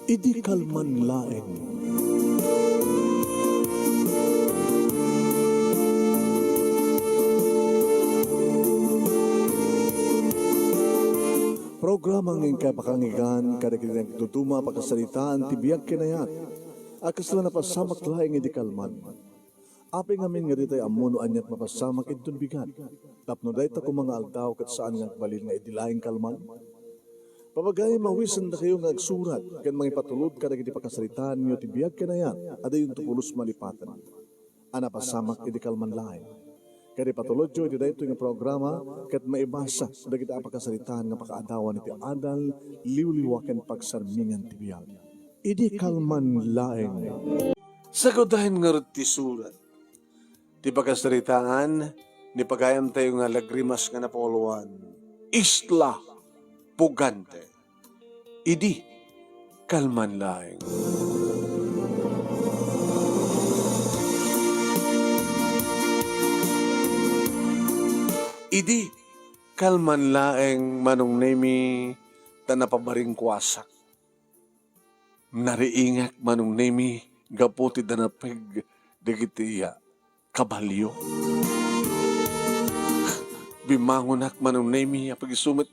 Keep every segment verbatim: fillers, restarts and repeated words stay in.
Idi kalman laeng. Programa nga inkay pakanggan kadagiti nagduduma a pakasaritaan ti biag ken ayat a kasla napasamak laeng idi kalman. Apay ngamin nga ditay ammo no aniat mapasamak inton bigat, tapno dayta koma nga aldaw ket saan nga agbalin nga idi laeng kalman? Papagayam, mawisendakayo nga agsurat ken mangipatulod kadagiti pakasaritaanyo ti biag ken ayat a diyonto pulos malipaten a napasamak idi kalman laeng. Ket ipatulodyo iti daytoy nga programa ket maibasa dagiti a pakasaritaan nga pakaadawan iti adal, liwliwa ken pagsarmingan ti biag. Idi kalman laeng. Sagudayen ngarud ti surat. Ti pakasaritaan ni pagayamtayo nga lagrimas nga napauluan, Isla Pugante. Idi kalman laeng. Idi kalman laeng, Manong Nemi, ta napabaringkuasak. Nariingak, Manong Nemi, gapu ti danapeg dagiti, ah, kabalio. Bimmangonak, Manong Nemi, apag-isu met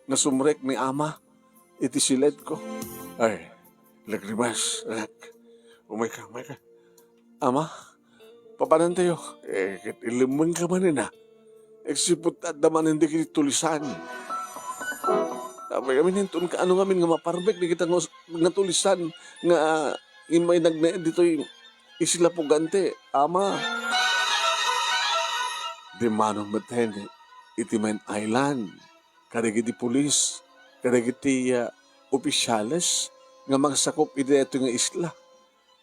nga sumrek ni Ama iti siledko. Ay, lagrimas, anak. Umayka, umayka. Ama, papanantayo? Eh, ket ilemmengka manen, a. Agsipud ta adda manen dagiti tulisan. Apay ngamin, inton kaano ngamin nga maparbek dagita nga us-, nga tulisan nga immay nagnaed ditoy Isla Pugante, Ama? Dimmanon met hen iti main island, kadagiti pulis, kadagiti, ah, opisiales nga mangsakup iti daytoy nga isla.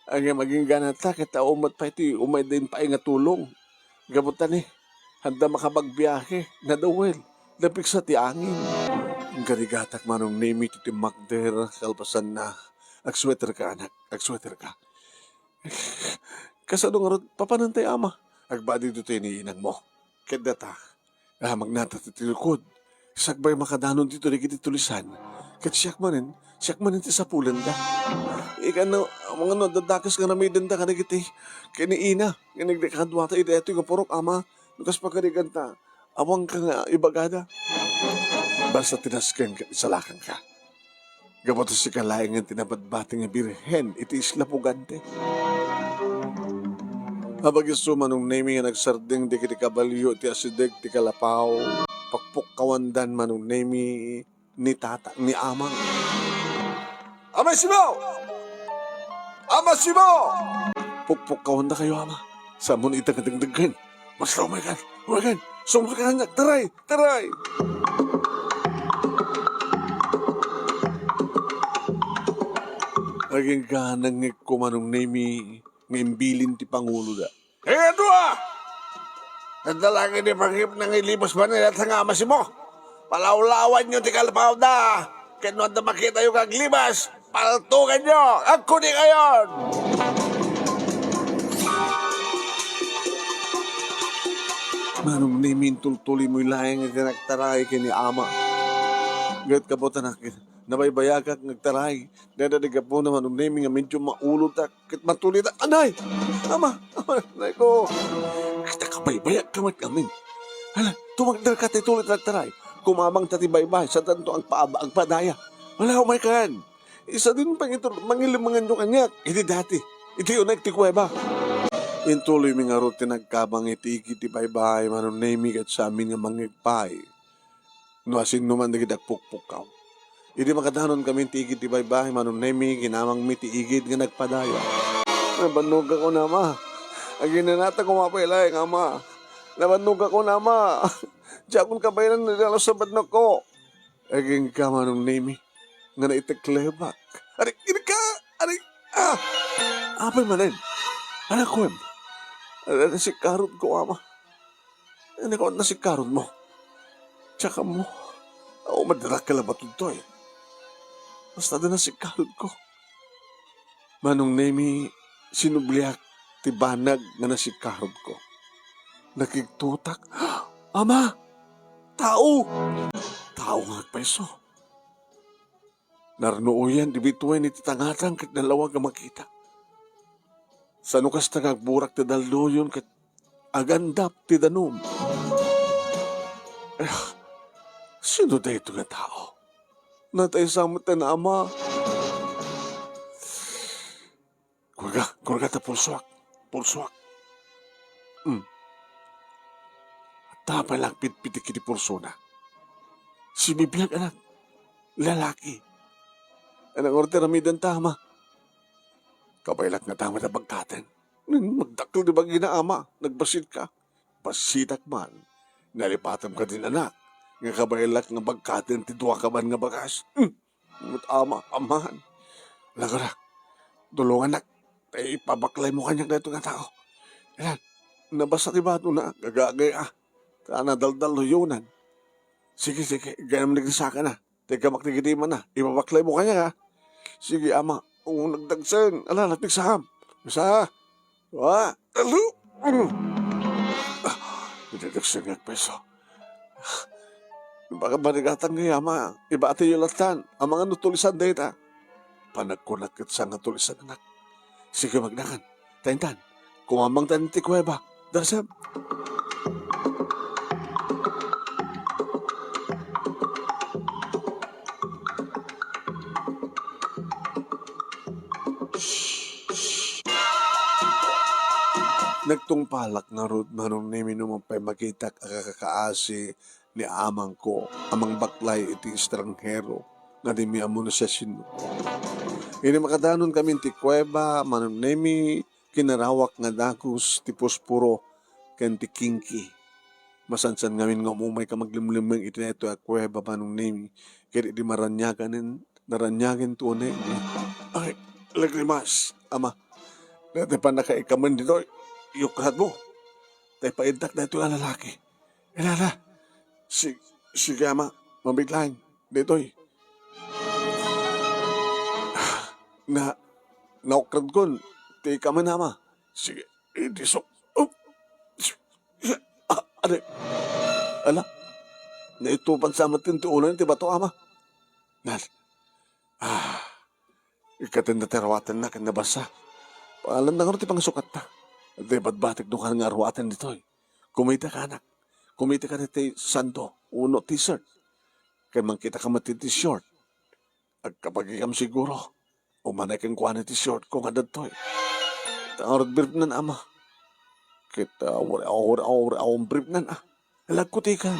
Ngem agingganata ket awan met pay ti umayda impaay nga tulong. Gapu ta ni, adda makapagbiahe, nadawel, napigsa ti angin. Inkarigatak, Manong Nemi, ti timmakder, kalpasanna. Agsueterka, anak, agsueterka. Kasano ngarud, papanantay, Ama? Agbadi ditoy ni inangmo. Ket data, ah, magnata ti tilkod. Sakbay makadanon ditoy dagiti tulisan. Ket siak manen, siak manen ti sapulenda. Ikano, mangano dadakes nga ramidenda kadagiti ken ni ina, nga nagdakaduata iti daytoy nga purok, Ama, no kas pakariganta, awanka nga ibagada. Basta tinasken ket isalakanka. Gapu ta sika laengen ti nabatbati nga birhen iti Isla Pugante. Apag-isu, Manong Nemi, nga nagsardeng dagiti kabalio iti asideg ti kalapaw, pukpukkawandan, Manong Nemi, ni tata, ni amang. Amasimo! Amasimo! Pukpukkawandakayo, Ama. Saamon ita nga dengdenggen. Basta umaykan, umaykan. Sumrek kaniak, taray, taray. Agingga nangngegko, Manong Nemi, nga imbilin ti panguloda. Hey, adua! Adda laeng idi pangngepna nga ilibas manen dayta nga amasimo. Palawlawanyo ti kalpawda. Ket no adda makitayo nga aglibas, paltuganyo! Agkunikayon! Manong Nemi, intultuloymoy laeng iti nagtaray ken ni ama. Ket kabutanak, nabaybayagak nga agtaray. Dayta ti gapuna, Manong Nemi, nga medyo maulotak ket matulidak. Anay! Ama! Ama! Anay ko! Ket nakabaybayagka met ngamin. Hala, tumagderka ti tuloy ti nagtaray. Kumamangta ti baybay, saantanto agpaaba-, agpadaya. Hala, umaykan! Isadin pay ito, mangilemenganyo kaniak. Idi dati, iti uneg ti kuweba. Intuloymi ngarud ti nagkabang iti igid ti baybay, Manong Nemi, ket saamin nga mangngeg pay no asinoman dagiti agpukpukkaw. Idi makadanon kami ti igid ti baybay, Manong Nemi, kinamangmi ti igid nga nagpadaya. Nabannogakon, Ama. Aginanata koma pay laeng, Ama. Nabannogakon, Ama. Diakon kabaelan nga idalus sa bannogko. Agingga, Manong Nemi, nga naiteklebak. Arik, arik ka! Arik! Ah! Apay manen? Anak ko, em. Anak, nasikarod ko, Ama. Anak ko, nasikarod mo. Tsaka mo. Aw, madarak ka labatod to, eh. Basta da nasikarod ko. Manong Nemi, sinubliak ti banag nga nasikarod ko. Nakigtutak. Ama! Tao! Tao nga agpayso. Narnuoyen ti bituen iti tangatang ket nalawag a makita. Sano kasta nga agburak ti dalluyon ket agandap ti danum. Eh, sino daytoy nga tao? Nataysa met ti ama. Kurga, kurga ta pulsoak. Pulsoak. Hmm. Apay la pitpitek iti pulsona? Sibibiag, anak. Lalaki. Ania ngarud ti aramidenta, ama? Kabaelak nga ta met a bagkaten. Ngem nagdakkel ti bagina, ama. Nagbassit ka. Bassitak man. Nalipatam kadin, anak. Nga kabaelak nga bagkaten ti dua ka ban nga bagas. Hmm. Met ama, aman. Lagara, tulongannak. Tay ipabaklaymo kaniak daytoy nga tao. Ayan, nabasa ti batona, gagagay a. Ta nadaldalluyonan. Sige, sige, gayam nagrisaka na. Tay gamak ti gidimana, ipabaklaymo kaniak, ha? Sige, ama. O, nagdagsen. Ala, napigsam. Isa. Wa, talo. Mm. Ah, nagdagsen nga agpayso. Baka marigatan nga ama, ibatiyo lattan, amangan no tulisan dayta. Panagkunak ket sa nga tulisan, anak. Sige, magnakan. Taintan, kumamangtan ti kuweba. Dasam. Nagtungpalak ngarud, Manong Nemi, no mapay makitak a kakakaasi ni amangko a mangbaklay iti estranghero nga di mi ammo no siasino. Idi makadanon kami iti kuweba, Manong Nemi, kinarawak nga dagus ti pusporo ken ti kingki. Masansan ngamin nga umumay ka maglimlimmeng iti daytoy a kuweba, Manong Nemi, ket idi maraniaganen, naraniagen ti uneg. Ay, lagrimas, ama. Daytoy pannakaikamen ditoy. Iyukratmo. Tay paiddak daytoy a lalaki. Ilala. Si, sige, ama. Mabit laeng. Daytoy. Na, naukradkon. Ti ikamen, ama. Sige. Idi so. Oh. Ah, adi. Ala. Naitupan sa met ti ulo ti bato, ama. Nan. Ah. Ikkaten da ti aruatenna ken nabasa. Pangalan na nga ti pangsukatta. Di batbatek no kan nga aruaten ditoy. Kumita ka, anak. Kumita ka ditoy sando, uno t-shirt. Ken mangkita ka met ti short. Agkabagikam siguro. Umanay kenkuana ti short ko nga dagtoy. Ta ngarud brief nan, ama. Ket, ah, wari, wari, wari, wari, brief nan, ah. Lagkutikan.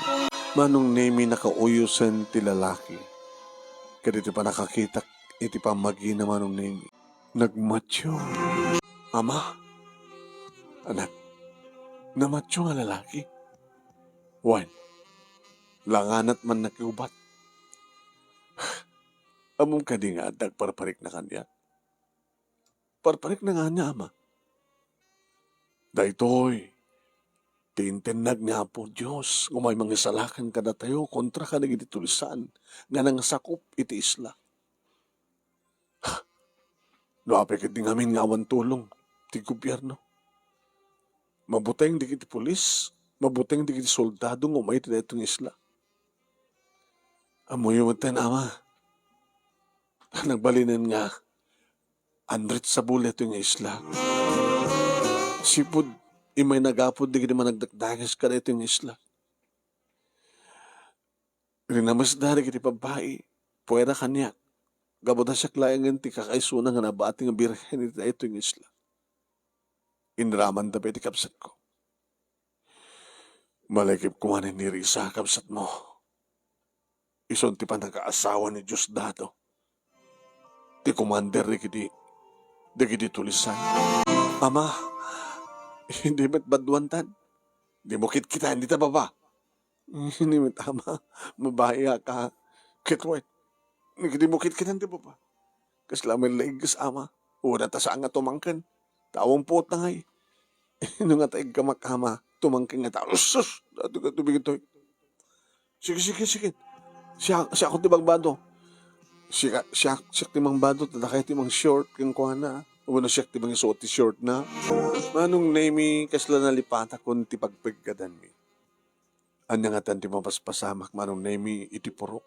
Manong Nemi, nakauyosen ti lalaki. Ket iti pannakakitak iti pammagina, Manong Nemi, nagmatio. Ama, anak, namatio nga lalaki. Wen, langanat man nakiubat. Ammom kadi nga adda agparparikna kaniak? Parparikna nga ania, ama? Daytoy ti intennag ni Apo Dios nga umay mangisalakan kadatayo kontra kadagiti tulisan nga nangasakup iti isla. No apay ketdi ngamin nga awan tulong ti gobierno, mabuteng dagiti pulis, mabuteng dagiti soldado nga umay iti daytoy nga isla. Ammoyo metten, ama, nagbalinen nga unreachable daytoy nga isla. Sipud immay nagapod dagiti managdakdakes kadaytoy nga isla. Rinamesda dagiti babbai, puera kaniak, gapu ta siak laengen ti kakaisuna nga nabati nga birhen iti daytoy nga isla. Inramanda pay ti kabsatko. Malagipko manen ni Risa, kabsatmo. Isun ti pannakaasawa ni Diosdado, ti commander dagiti, dagiti tulisan. Ama, idi met baduantan, dimo kitkitan dita baba. Ni met, ama, mabaiak. Ket wen, dagiti mukitkitan ti baba. Kasla met la igges, ama. Uray ta saan nga tumangken. Ta awan puot na ngay. No nga ta iggamak, ama, tumangken nga ta, "Sus, sus, datoy nga tubig itoy." Sige, sige, sige. Siak, siak ti mangbado. Siak, siak, siak ti mangbado, ta dakay ti mang-short kenkuana. Wenno siak ti mangisuot ti short na. Manong Nemi, kasla nalipatakon ti pagpeggadanmi. Ania ngatan ti mapaspasamak, Manong Nemi, iti purok?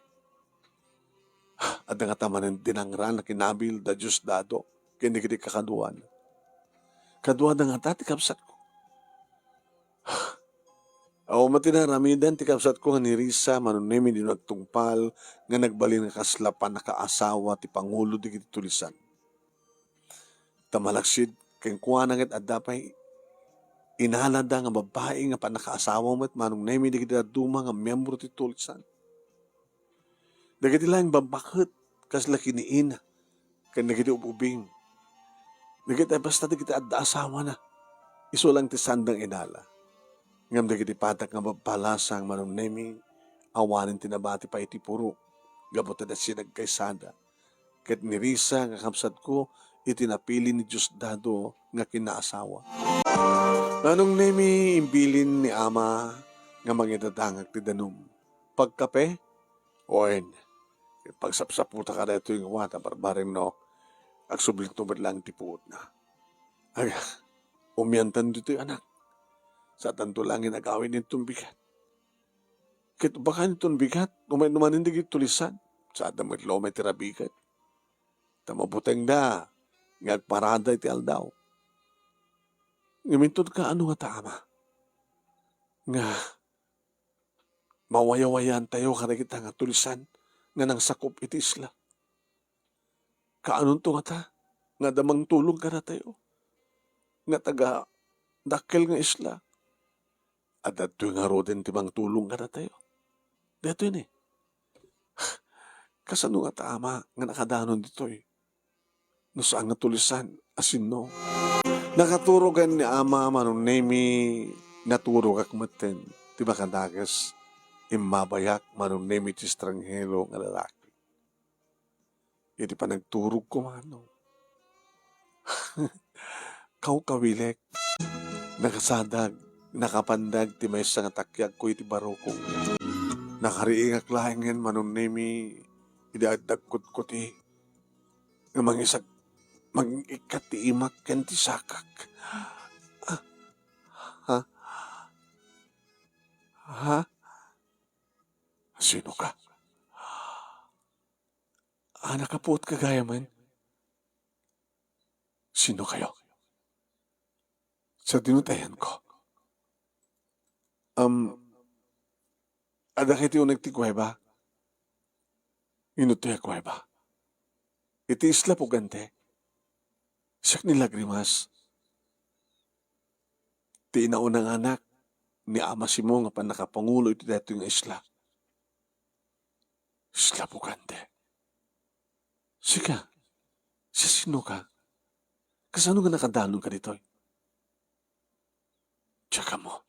Adda ngata manen dinangraan a kinabil da Diosdado ken dagiti kakaduana. Kaduada ngata ti kabsatko. Awan met ti naaramidan ti kabsatko nga ni Risa, Manong Nemi, dino nagtungpal nga nagbalin nga kasla pannakaasawa ti pangulo dagiti tulisan. Ta malaksid kenkuana ket adda pay inalada nga babbai nga pannakaasawa met, Manong Nemi, dagiti dadduma nga miyembro ti tulisan. Dagiti laeng babbaket, kasla kiniina, ken dagiti ub-ubing. Dagiti basta dagiti adda asawana, isu lang ti sandang inala. Ngem dagiti patak nga babbalasang, Manong Nemi, awanen ti nabati pay iti puro, gapu ta dagiti nagkaysada. Ket ni Risa nga kabsatko iti napili ni Diosdado nga kinaasawa. Manong Nemi, imbilin ni Ama nga mangidadangag ti danum. Pagkape? Wen, pagsapsaputa ka daytoy nga wata, barbareng no, agsublinto met laeng ti puotna. Aga, umiantan ditoy, anak. Saantanto laeng agawid inton bigat. Ket baka inton bigat, umay no manen dagiti tulisan. Saanda met la umay ti rabigat. Ta mabutengda nga agparada iti aldaw. Ngem inton kaano ngata, Ama, nga mawayawayaantayo kadagita nga tulisan nga nangsakop iti isla? Kaanonto ngata nga adda mangtulong kadatayo nga taga dakkel nga isla? Adda ditoy ngaruden ti mangtulong kadatayo. Daytoy ni. Kasano ngata, Ama, nga nakadanon ditoy? No saan nga tulisan, a sinno? Nakaturogan ni Ama, Manong Nemi, naturogak metten ti makadakes. Immabayak, Manong Nemi, ti estranghero nga lalaki. Iti panagturogko, Manong, kawkawilek. Nakasadag, nakapandag ti maysa nga takiagko iti barukong. Nakariingak laengen, Manong Nemi, idi adda kutkuti nga mangisag-, mangikkat ti imak ken ti sakak. Ah, ha? Ha? Sino ka? Anak a puot ka gayamen? Sino kayo? Sa dinutayanko. Am, adda kayo ti uneg ti kuweba? Inuttoy a kuweba. Iti Isla Pugante. Siak ni Lagrimas. Ti inauna nga anak ni Ama Simo nga pannakapangulo iti daytoy nga isla. Isla Pugante. Sika, sisino ka? Kasano nga nakadanon ka ditoy? Diak ammo.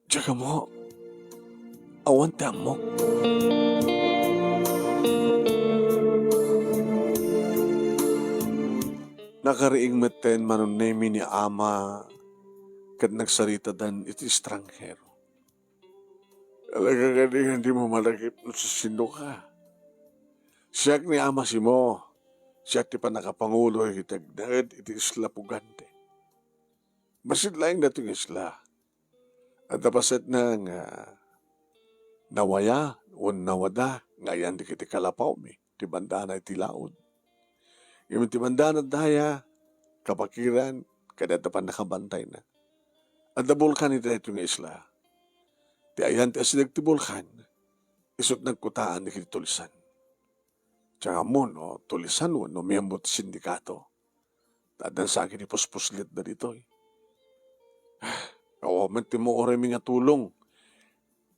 Diak ammo. Awan ti ammok. Nakariing metten Manong Nemi ni Ama ket nagsaritadan iti estranghero. Talaga kadi nga dimo malakip no sisino ka? Siak ni Ama Simo. Siak ti pannakapangulo iti agnaed iti Isla Pugante. Bassit laeng daytoy nga isla. Adda pasetna nga nawaya wenno nawada nga ayan dagiti kalapawmi ti bandana iti laod. Ngem ti bandana daya, kabakiran, ket adda pannakabantayna. Adda bulkan iti daytoy nga isla. Ti ayan ti asideg ti bulkan, isut' nagkutaan dagiti tulisan. Diak ammo no tulisan wenno miyembro ti sindikato. Ta addan sa ket ti puspuslitda ditoy. Awan met ti mauraymi nga tulong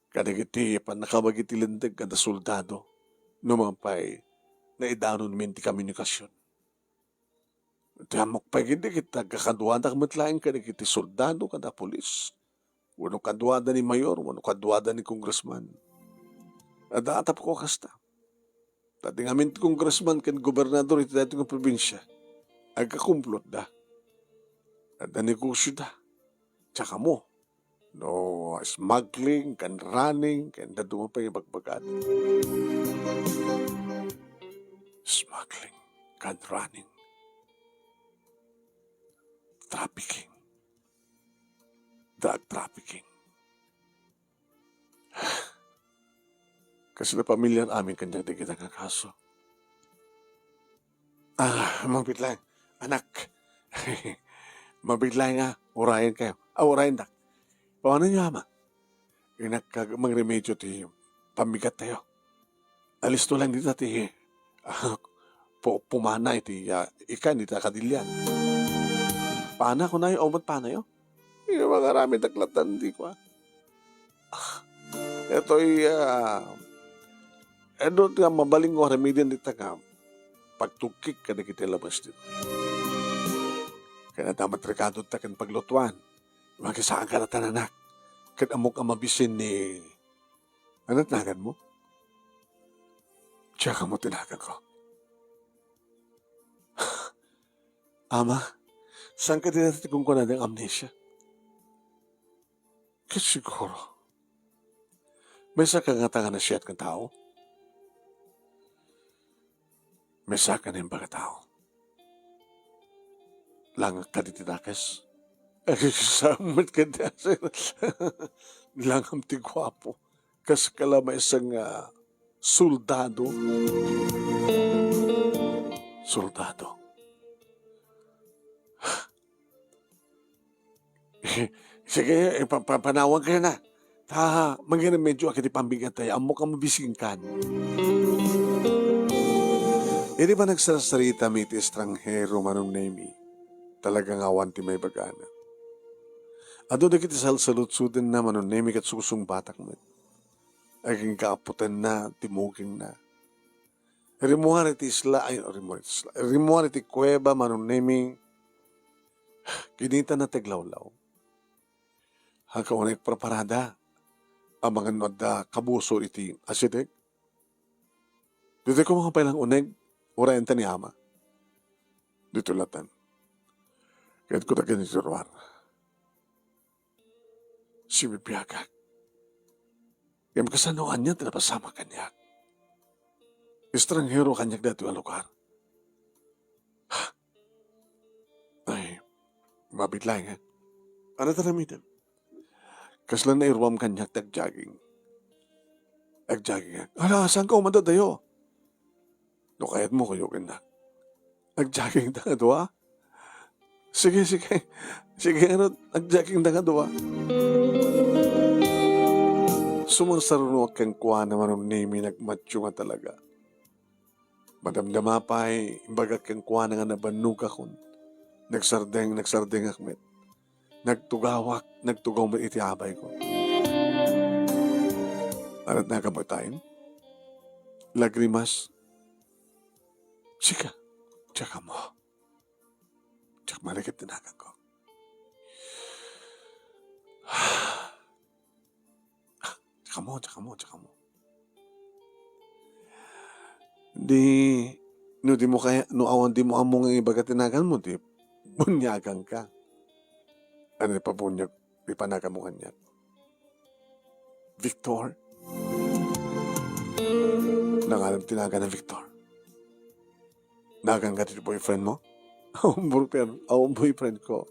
kadagiti pannakabagi ti linteg kada soldado, no man pay naidanonmin ti komunikasion. Ti ammok pay ketdi ket agkakaduadak met laeng kadagiti soldado kada pulis, wenno kaduada ni mayor, wenno kaduada ni congressman. Adda atapko a kasta. Ta ti ngamin ti congressman ken gobernador iti daytoy nga probinsia, agkakumplotda. Adda negosioda. Diak ammo no smuggling, gun running, ken dadduma pay nga bagbagada. Smuggling, gun running, trafficking, drug trafficking. Kasla pamilyar amin kaniak dagita nga kaso. Ah, mabiit laeng, anak. Mabiit laeng nga urayenkayo. Ah, urayendak. Pamanenyo, ama. Inak mangremedyo ti pammigattayo. Alisto lang dita ti, ah, pu-, pumana iti, ah, ikan iti kadilian. Pana, kunayo, awan met panayo? Isu nga aramidek latta, di kua. Ah, daytoy, ah, adu nga mabalin nga aramiden dita nga pagtugkik kadagiti labes dita. Ken adda met rekado ta ken paglutuan. Makisaanka latta, anak. Ket ammok a mabisin ni, ano ti naganmo? Diak ammo ti naganko. Ama, saan kadi dayta ti kunkunada nga amnesia? Ket siguro, maysaak ngata nga naasiat nga tao? Maysaak nga naimbag a tao? Langam kadi ti nakes? Ay, saan met kadi, sir? Langam ti guapo. Kas kala maysa nga soldado. Soldado. Sige, eh, pa-, pa-, panawankayo na. Ta, mangiremedio a iti pammigattayo, ammok a mabisinkan. Idi panagsarsarita mi iti estranghero, Manong Nemi, talaga nga awan ti maibagana. Adu dagiti salsaludsodenna, Manong Nemi, ket susungbatak met. Agingga a putenna ti mugingna. Rimmuar iti isla, ay, rimmuar iti isla. Rimmuar iti kuweba, Manong Nemi, kinitana ti aglawlaw. Saan ka uneg preparada, amangan no adda kabusor iti asideg? Ditoy koma pay lang uneg, urayenta ni ama. Ditoy latta. Kayatko ta ken iti ruar. Sibibiagak. Ngem kasano ania ti napasamak kaniak? Estranghero kaniak daytoy a lugar. Ay, mabiit laeng, eh. Ano ti aramidem? Kasla nairuam kaniak ti agjogging. Agjogging. Ala, saan ka umada dayo? No kayatmo, kuyogennak. Agjogging ta nga dua? Sige, sige. Sige, ano, agjogging ta nga dua. Sumarsarunoak kenkuana, Manong Nemi, nagmatio nga talaga. Madamdama pay, imbagak kenkuana nga nabannogakon. Nagsardeng, nagsardengak met. Nagtugawak, nagtugaw met iti abayko. Arat na kabatayin? Lagrimas? Sika, diak ammo. Diak mariket ti naganko. Diak ammo, diak ammo, diak ammo. Di, no di mo kaya, no awan di mo ammo nga ibaga ti naganmo, di, bunyagan ka. Ano, ipabunyagan, ipanagan mo kaniak? Victor? Nangalan ti nagan na Victor. Nagan ka ti boyfriend mo? Awan boyfriend, awan boyfriend ko.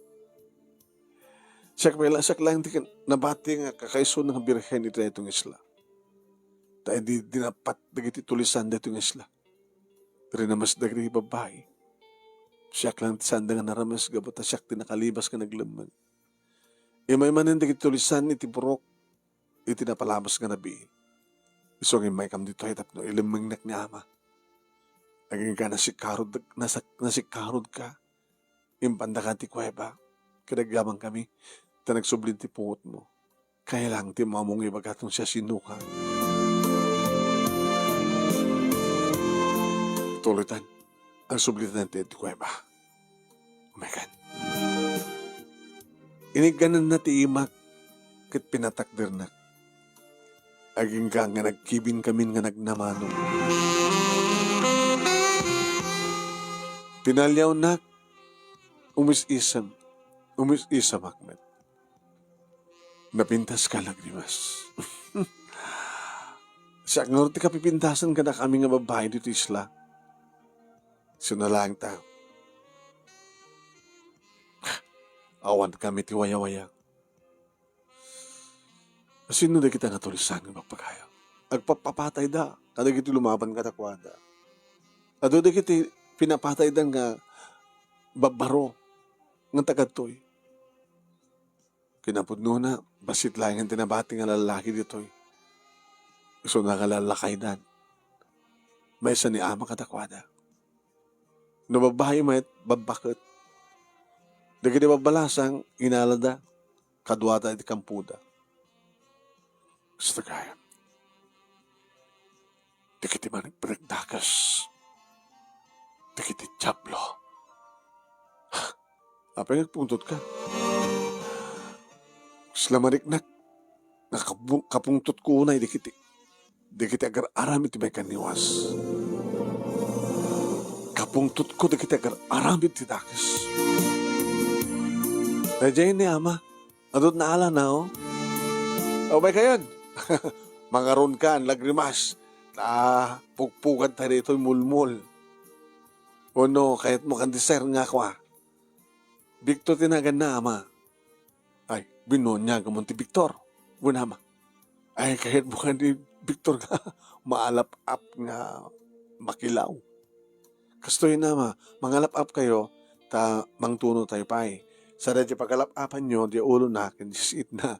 Siak pay la-, siak lang ti kin-, nabati nga kakaisuna nga birhen iti daytoy nga isla. Ta idi dinapat dagiti tulisan daytoy nga isla. Rinames dagiti babbai. Siak lang ti sanda nga narames gapu ta siak ti nakalibas nga naglemmeng. Imaymanen dagiti tulisan iti burok iti napalabas nga nabii. Isu nga immaykam ditoy tapno ilemmengnak ni ama. Agingga nasikarod, nasak-, nasikarodka. Impandaka ti kuweba. Kadagyaman kami. Ta nagsublin ti pungotmo. Kaya lang ti mamong ibaga tong siasinoka. Tuloy tan. Agsublitan ti, ti kuweba. Umaykan. Iniggananna ti imak ket pinatakdernak. Agingga nga nagkibin kamin nga nagnamano. Pinaliawnak, umis-isem, umis-isemak met. Napintas ka, Lagrimas. Siak ngarud ti kapipintasan kadakami nga babbai ditoy isla. Sinalaang ta. Awan kami ti wayawaya. Sino dagita nga tulisan nga magpagayo? agpapapatayda kadagiti lumaban kadakuada. Adu dagiti pinapatayda nga babbaro, ngem ta kadtoy. Kinapudnona, bassit laengen ti nabati nga lallaki ditoy. Isuna nga lallakaydan. Maysa ni ama kadakuada. No babbai met, babbaket. Dagiti babbalasang, inalada, kaduada iti kampoda. Kasta gayam. Dagiti managpanagdakes. Dagiti Diablo. Apay nga agpungtotka? Kasla mariknak nga kapu-, kapungtotko unay dagiti, dagiti agar-aram iti maikaniwas. Kapungtotko dagiti agar-aram iti dakes. Daydiay ni ama, adut naalana, oh. Umay kayon. Mangaronkan, lagrimas. Ta pugpuganta ditoy mulmol. Wenno, kayatmo kan dessert nga kua? Victor ti naganna, ama. Ay, binoniagamon ti Victor. Wen, ama. Ay, kayatmo kan ni Victor nga maalap-ap nga makilaw. Kastoy na, ama, mangalap-ap kayo, ta mangtuno tayo pay. Sada di pagalap-apanyo, di ulona, ken di siitna,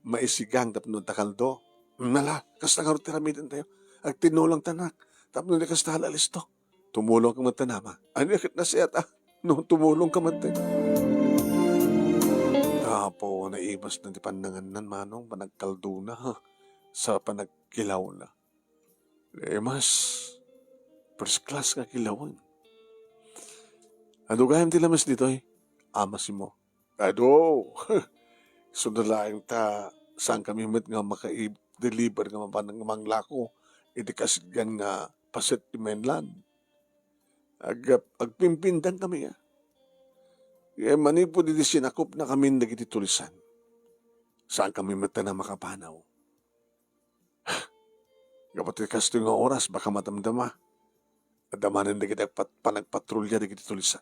maisigang tapno adda kaldo. Nala, kasta ngarud ti ramiden tayo. Agtinulong tanak, tapno di kasta alisto. Tumulong ka met, ama. Ania ket nasayaat, ah, no tumulong ka met? Apo, naimas na ti pannangannan, manong, panagkaldona, ha, sa panagkilawna. Naimas, first class nga kilawen. Adu gayam ti lames ditoy, Ama Simo? Adu. Isu na laeng ta saankami met nga maka-deliver nga mapan-, nga manglako iti kasidgan nga paset ti mainland. Ag-, agpimpindankami, a. Ngem manipud idi sinakupnakamin dagiti tulisan, saankami met a makapanaw. Gapu ti kastoy nga oras, baka madamdama. Adda manen dagiti agpat-, panagpatrulia dagiti tulisan.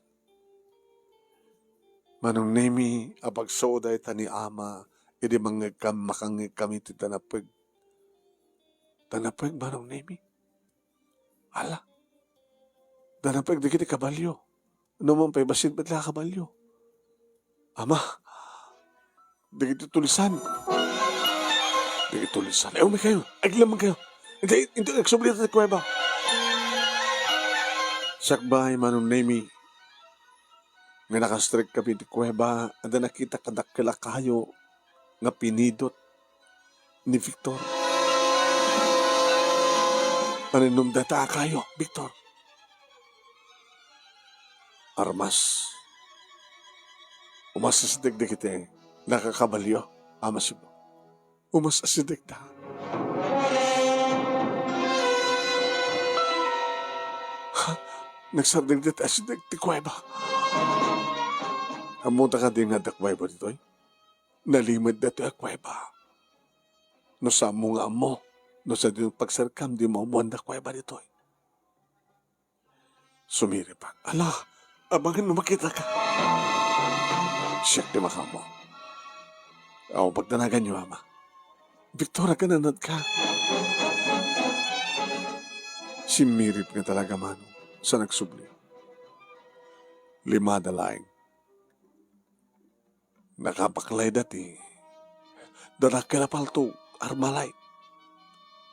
Manong Nemi, apagsuda ita ni Ama, idi mangngegkam-, makangngegkami ti danapeg. Danapeg, Manong Nemi? Ala, danapeg dagiti kabalio. No man pay, bassit met la a kabalio. Ama, dagiti tulisan. Dagiti tulisan. Ay, umay kayo. Aglaman kayo. Hindi, hindi, agsubli ta ti kuweba. Sakbay, Manong Nemi, nga nakastrek kami ti kuweba, adda nakita kadakkel a kayo nga pinidot ni Victor. Aninnom dayta a kayo, Victor? Armas. Umas asideg dagiti nakakabalio, Ama Simo. Umas asidegda. Ha? Nagsardeng dayta asideg ti kuweba. Ammota kadi nga adda kuweba ditoy? Nalimed daytoy a kuweba. No saanmo nga ammo, no sadino ti pagsarkam, di maammoan da kuweba ditoy. Sumiripak. Ala, amangan no makitaka. Siak ti makaammo. Aw, pagdanaganyo, Ama. Victor, agananadka. Simmirip nga talaga, Manong, sa nagsubli. Limada laeng. Nakabaklayda ti danakkel a palto, Armalay.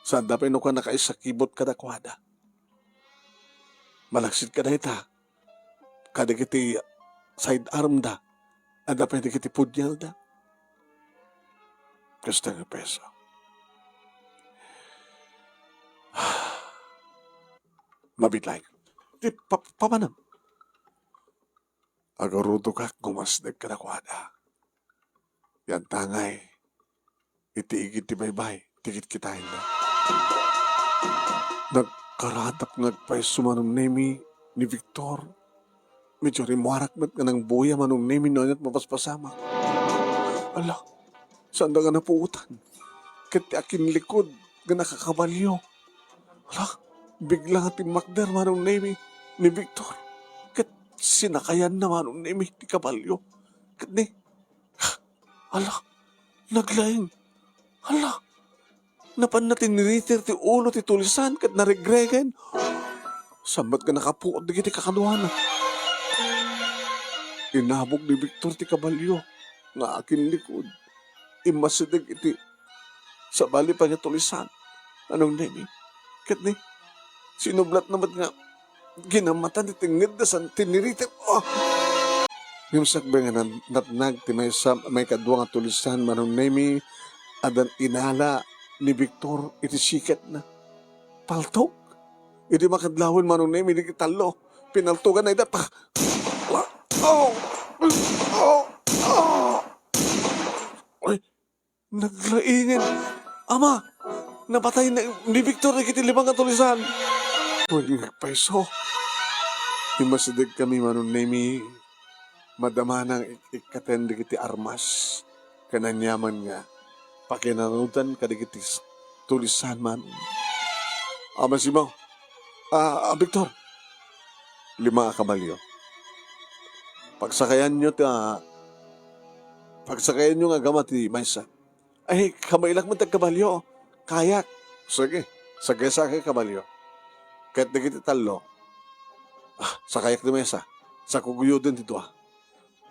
Saanda pay no kuan nakaisakibot kadakuada. Malaksid kadayta, kadagiti side armda, adda pay dagiti punyalda. Kasta nga pesa. Mabiit laeng. Ti pa-, papanam. Agurudokak nga umasdek kadakuada. Yantangay, iti igid ti baybay, ti kitkitaenna. Nagkaradap nga agpayso Manong Nemi ni Victor. Medyo rimmuarak met nga nangbuya Manong Nemi no ania't mapaspasamak. Ala, saanda nga napuotan. Ket ti akinlikod nga nakakabalio. Ala, bigla nga timmakder Manong Nemi ni Victor. Ket sinakayanna Manong Nemi ti kabalio. Ket ni, ala, naglaing. Ala, Napanna tiniriter ti ulo ti tulisan ket naregregen. Sambat nga nakapuot dagiti kakaduana. Inabog ni Victor ti kabalio nga akinlikod. Immasideg iti sabali pay nga tulisan. Manong Nemi. Ket ni, sinublatna met nga ginammatan ti tengngedna san tiniriter. Ah! Ngem sakbay nga nan-, natnag ti maysa, maikadua nga tulisan, Manong Nemi, addan inala ni Victor iti siketna. Paltog. Idi makadlawen, Manong Nemi, dagiti tallo, pinaltoganna ida. Pa-, oh! Oh! Oh! Ay, naglaingen. Ama, napatay na ni Victor dagiti lima nga tulisan. Wen nga agpayso. Immasidegkami, Manong Nemi. Madamana nga ik-, ikkaten dagiti armas ken aniaman nga pakinanudan kadagiti s-, tulisan man. Amasimo, a, a, Victor, lima a kabalio. Pagsakayanyo ta, pagsakayanyo nga agama ti maysa. Ay, kamailak met ti agkabalio. Kayak. Sige, sakay-sakay kabalio. Ket dagiti tallo, ah, sakayak ti maysa. Sakugyoden ti dua.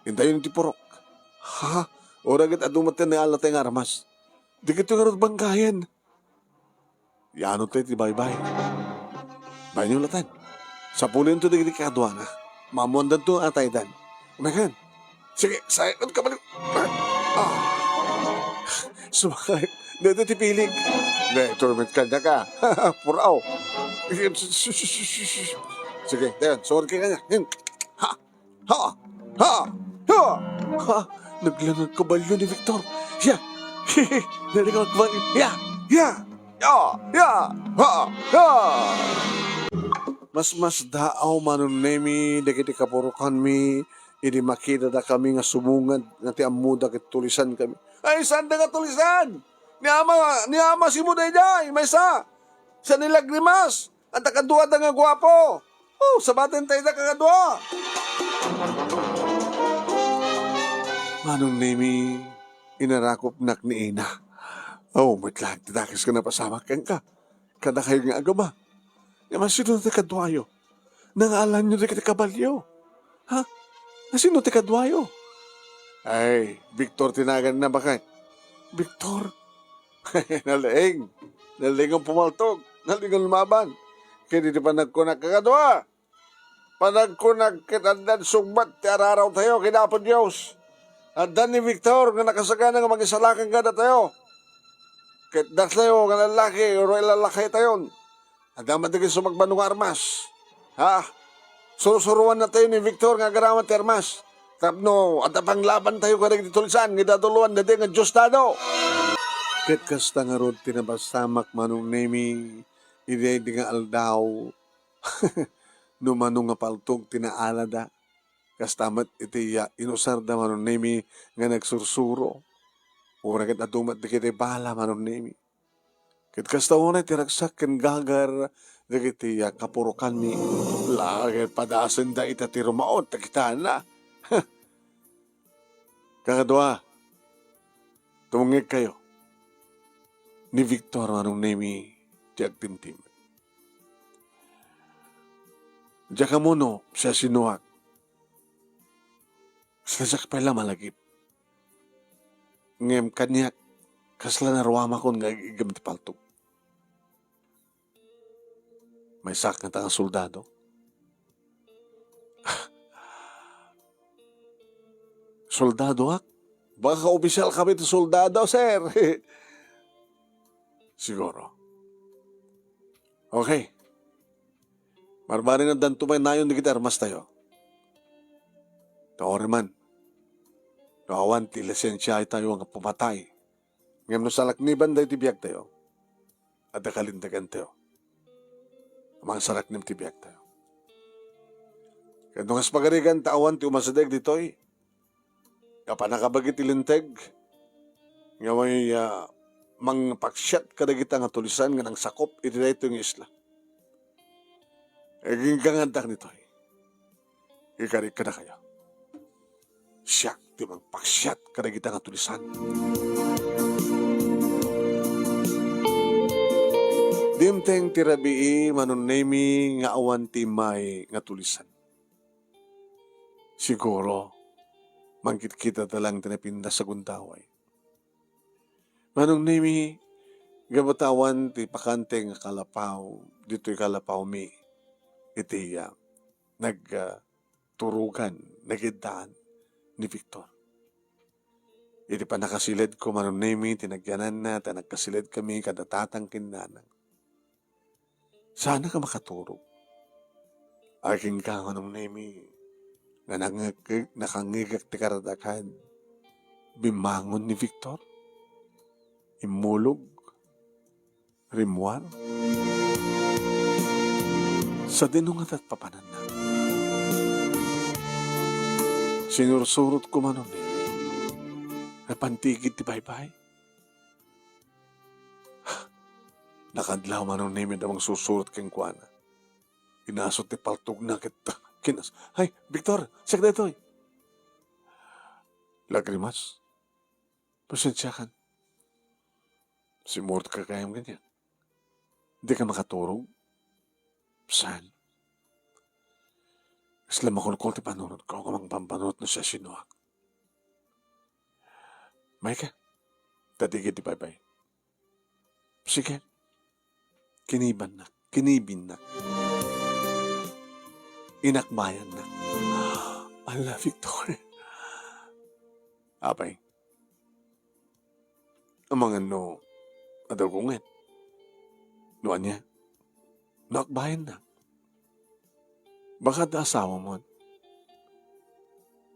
Intayon ti purok. Ha? Uray ket adu met ti naalatayo nga armas. Dagitoy ngarud bangkayen. Yano tayo ti baybay. Baynyo laten. Sapulento dagiti kakaduana. Maammoandanto nga ataydan. Unayen. Sige, sayakan ka balik. Ah. Sumakay. Dito ti pilig. Ne, torment ka na ka. Puraw. Sige, dayon. Sumakay ka na. Ha? Ha! Ha! Ha! Ha! Naglangag kabalyo ni Victor. Ya! Naglangag kabalyo. Ya! Ya! Ya! Ya! Ha! Ya! Masmasdaaw, Manong Nemi, dagiti kapurokanmi, idi makitadakami nga sumungad nga ti ammoda ket tulisankami. Ay, sanda nga tulisan? Ni Ama, ni Ama Simo daydiay, maysa. Sa ni Lagrimas. Adda kaduada nga guapo. Oh, sabaten tayo da kadua. Manong Nemi, inarakupnak ni Ina. Oh, met laeng ti dakes nga napasamak kenka. Kadakayo nga agama. Ngem asino ti kaduayo? Nangaalanyo dagiti kabalio. Ha? Asino ti kaduayo? Ay, Victor ti naganna, baket. Victor? Nalaing. Nalaing a pumaltog. Nalaing a lumaban. Ket iti panagkunak kakadua, panagkunak ket addan sungbat ti araraw tayo ken Apo Dios. Adda ni Victor nga nakasagana nga mangisalakan kadatayo. Ket datayo nga lallaki, uray lallaki tayon. Adda man dagiti sumagmamano nga armas. Ha? Sursuroannatayo ni Victor nga agaramat ti armas. Tapno adda panglabantayo kadagiti tulisan nga idaduluan daydi nga Diosdado. Ket kasta ngarud ti napasamak, Manong Nemi, idi daydi nga aldaw, no mano nga paltog ti naalada. Kasta met iti, ah, inusarda, Manong Nemi, nga nagsursuro. Uray ket adu met dagiti bala, Manong Nemi. Ket kasta unay ti ragsak ken gagar dagiti, ah, kapurokanmi. Laeng padasenda ita ti rumaut, ta kitana. Kakadua, tumngegkayo. Ni Victor, Manong Nemi, ti agtimtim. Diak ammo no siasinoak. Kasla diak pay la malagip. Ngem kaniak, kasla naruamakon nga ig-igem ti paltog. Maysak ngata nga soldado. Soldadoak? Baka opisyal kami ti soldado, sir. Siguro. Okay. Marbarin addanto pay nayon dagiti armastayo. Ta uray man, no awan ti lisensiatayo nga pumatay, ngem no salakniban daytoy biagtayo, adda kalintegantayo. Mangsaraknib ti biagtayo. Ket no kas pagarigan ta awan ti umasideg ditoy, a pannakabagi ti linteg nga may, ah, mangpaksiat kadagita nga tulisan nga nangsakup iti daytoy nga isla. Aginggangandak ditoy. Ikarik kadakayo. Siak ti mangpaksiat kadagita nga tulisan. Dimteng ti rabii, Manong Nemy, nga awan ti immay nga tulisan. Siguro, mangkitkita ta lang ti napintas a gundaway. Manong Nemy, gapu ta awan ti bakante nga kalapaw, ditoy kalapawmi, iti, ah, nag, ah, turugan, nagiddaan ni Victor. Iti pannakasilidko, Manong Nemy, ti nagyananna, ta nagkasilidkami kada tatang ken nanang. Saanak a makaturog. Ay, kenka, Manong Nemy, nga nangngeg-, nakangngegak ti karadakad. Bimmangon ni Victor. Immulog. Rimmuar. Sadino ngata ti papananna? Sinursurotko, Manong Nemy. Napan ti igid ti baybay. Nakadlaw, Manong Nemy, da mangsursurot kenkuana. Inasut ti paltogna ket kinas-, "Ay, Victor, siak daytoy." Lagrimas. Pasensiakan. Simmurot ka gayam kaniak. Dika makaturog? Saan? Kasla makulkol ti panunotko, nga mangpampanunot no siasinoak. Mayka, ta di ket ti baybay. Sige. Kinibannak, kinibinnak. Inakbayannak. Ala, Victor. Apay, amangan no adda gunget. No ania? No akbayannak. Baka adda asawam.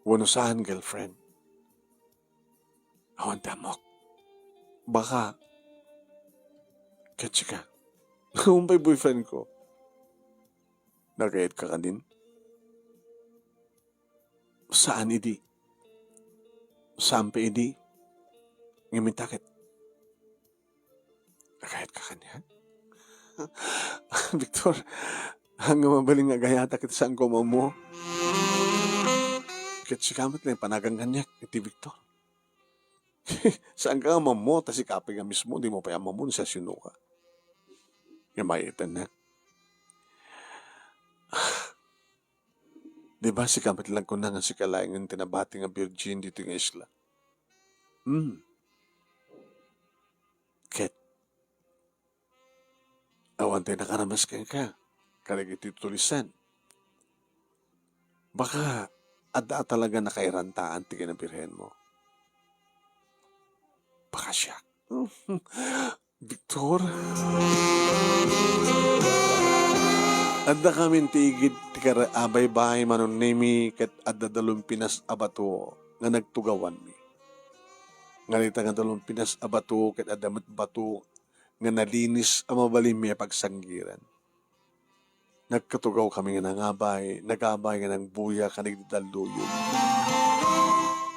Wenno saan, girlfriend. Awan ti ammok. Baka. Ket sika. Umpay boyfriend ko. Nagayat ka kadin? Saan idi? Saan pay idi? Ngem ita ket agayat ka kaniak? Victor, ania mabalin nga agayatak iti saanko a maammo? Ket sika met la panagan kaniak iti Victor. Saanka nga maammo, ta sika pay nga mismo, dimo pay ammo no siasinoka. Nga maietennak. Di ba, sika met lang kuna nga sika laengen ti nabati nga virgin ditoy nga isla? Hmm. Ket, awan ti nakaramas kenka, kadagiti tulisan. Baka, adda talaga nakairantaan ti kinabirhenmo. Baka siak. Victor? Addakamin ti igid ti kar-, a baybay, Manong Nemy, ket adda dalumpinas a bato nga nagtugawanmi. Ngarita nga dalumpinas a bato ket adda met bato nga nalinis a mabalinmi a pagsanggiran. Nagkatugawkami nga nangabay, nagabay nga nagbuya kadagiti dalluyon.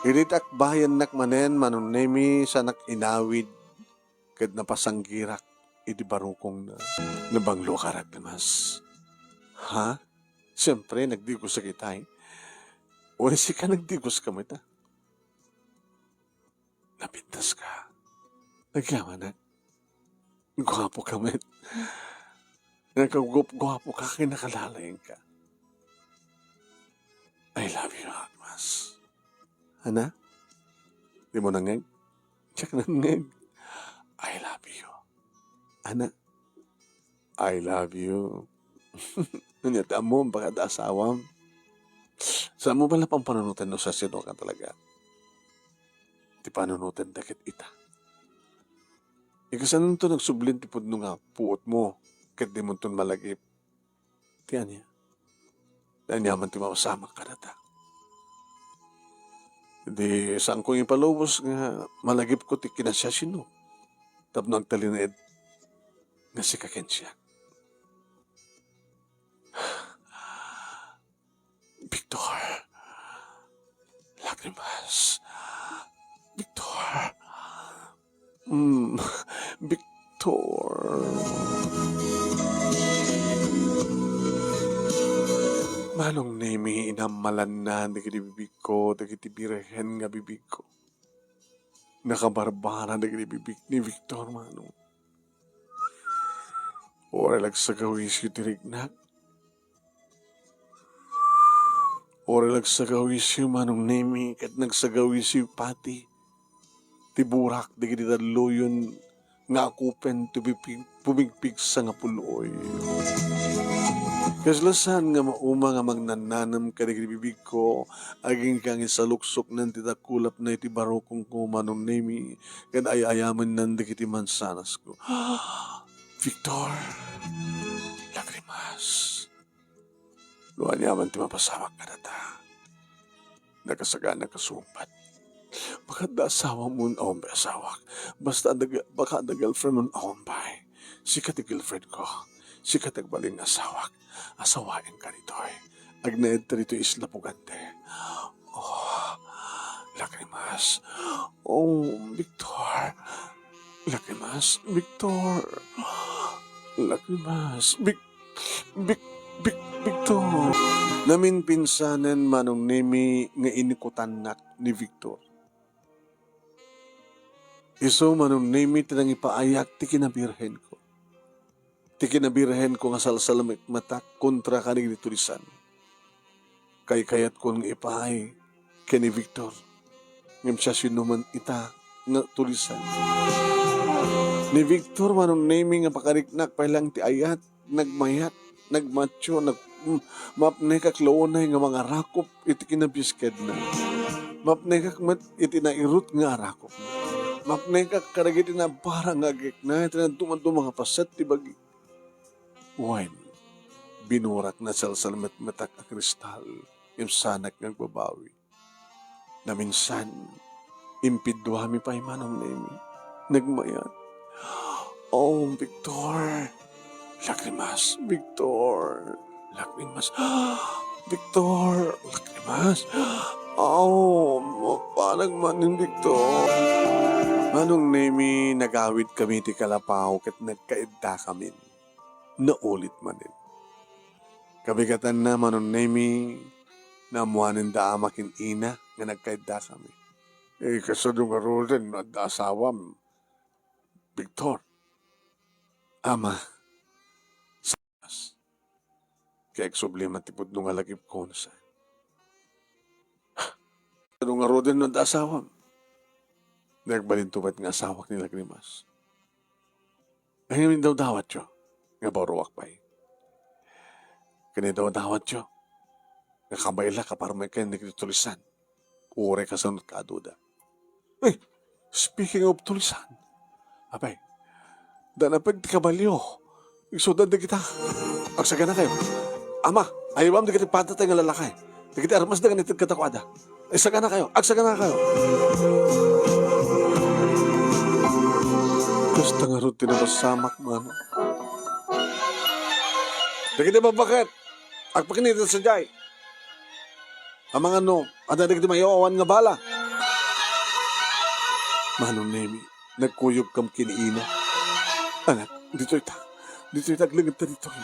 Idi ti akbayannak manen, Manong Nemy, saanak inawid ket napasanggirak iti barukongna. Nabangloka, Ragdamas. Ha? Siempre, nagdigosak itay. Wen, sika nagdigoska met, a? Napintaska. Nagyamanak. Guapoka met. Nakagup-, guapoka ken nakalalaingka. I love you, Agnes. Ana? Dimo nangngeg? Diak nangngeg. I love you. Ana? I love you. Ania ti ammom, baka adda asawam. Saanmo bala pampanunoten no siasinoka talaga ti panunotenda ket ita? Ikasanonto nagsublin ti pudno nga puotmo ket dimonton malagip? Ti ania? Aniaman ti mapasamak kadata? Di saanko nga ipalubos nga malagipko ti kinasiasino tapno agtalinaed nga sika ken siak. Victor. Lagrimas. Victor. Mm, Victor. Manong Nemy, inammalanna dagiti bibigko, dagiti birhen nga bibigko. Nakabarbara dagiti bibig ni Victor, Manong. Uray la agsagawisyo ti riknak. Uray la agsagawisyo, Manong Nemi, ket nagsagawisyo pati ti burak dagiti talloyon nga akupen ti pumigpig-, pumigpigsa nga pul-oy. Kasla saan nga mauma nga magnannanem kadagiti bibigko, agingga nga isaluksoknan ti dakulapna iti barukongko, Manong Nemi, ket ay-ayamennan dagiti mansanasko. Victor, lagrimas. No aniaman ti mapasamak kadata, nakasaganak a sungbat. Baka adda asawam, awan pay asawak. Basta adda, baka adda girlfriend, awan pay. Sika ti girlfriend ko. Sika ti agbalin nga asawak. Asawaenka ditoy. Agnaed ta ditoy isla Pugante. Oh, lagrimas. Oh, Victor. Lagrimas, Victor. Lagrimas, Vic-, Vic-, Vic-, Victor. Naminpinsanen, Manong Nemi, nga inikutannak ni Victor. Isu, Manong Nemi, ti nangipaayak ti kinabirhenko. Ti kinabirhenko nga salsalmetmetak kontra kadagiti tulisan. Kaykayatko nga ipaay ken ni Victor. Ngem siasinoman ita nga tulisan. Ni Victor, Manong Nemi, nga pakariknak pay laeng ti ayat, nagmayat, nagmatio, nag-, m-, mapnekak la unay nga mangarakop iti kinabiskadna. Mapnekak met iti nairut nga arakop. Mapnekak kadagiti nabara nga agikna iti nadumaduma nga paset ti bagi. Wen, binurak, nasalsalmetmetak a kristal, ngem saanak nga agbabawi. Naminsan, impidduami pay, Manong Nemi. Nagmayat. Oh, Victor. Lagrimas, Victor. Lagrimas. Victor. Lagrimas. Oh, mapanag manen, Victor. Manong Nemi, nagawidkami ti kalapaw ket nagkaiddakamin. Naulit manen. Kabigatanna, Manong Nemi, naammoanen da ama ken ina nga nagkaiddakami. Eh, kasano ngaruden no adda asawam, Victor? Ama, sa-, kaya agsubli man ti pudno nga lagipko, no saan. Kasano ngaruden no adda asawam? Nagbalinto met nga asawak ni Lagrimas. Ania indawdawatyo nga barruak pay? Ken idawdawatyo nga kabaelak a parmek ken dagiti tulisan, uray kasano ti kaduda. Eh, speaking of tulisan, apay, da napeg ti kabalio. Igsutdan dagita. Agsaganakayo. Ama, ayawam dagiti patatay nga lalaki. Dagiti armasda nga naited kadakuada. Agsaganakayo. Agsaganakayo. Kasta ngarud ti napasamak, Manong. Dagiti babbaket, agpaknita sadiay. Amangan no adda dagiti mayaw-awan nga bala. Manong Nemi, nagkuyogkam ken ni ina. Anak, ditoy ta. Ditoy ta, aglenged ta ditoy.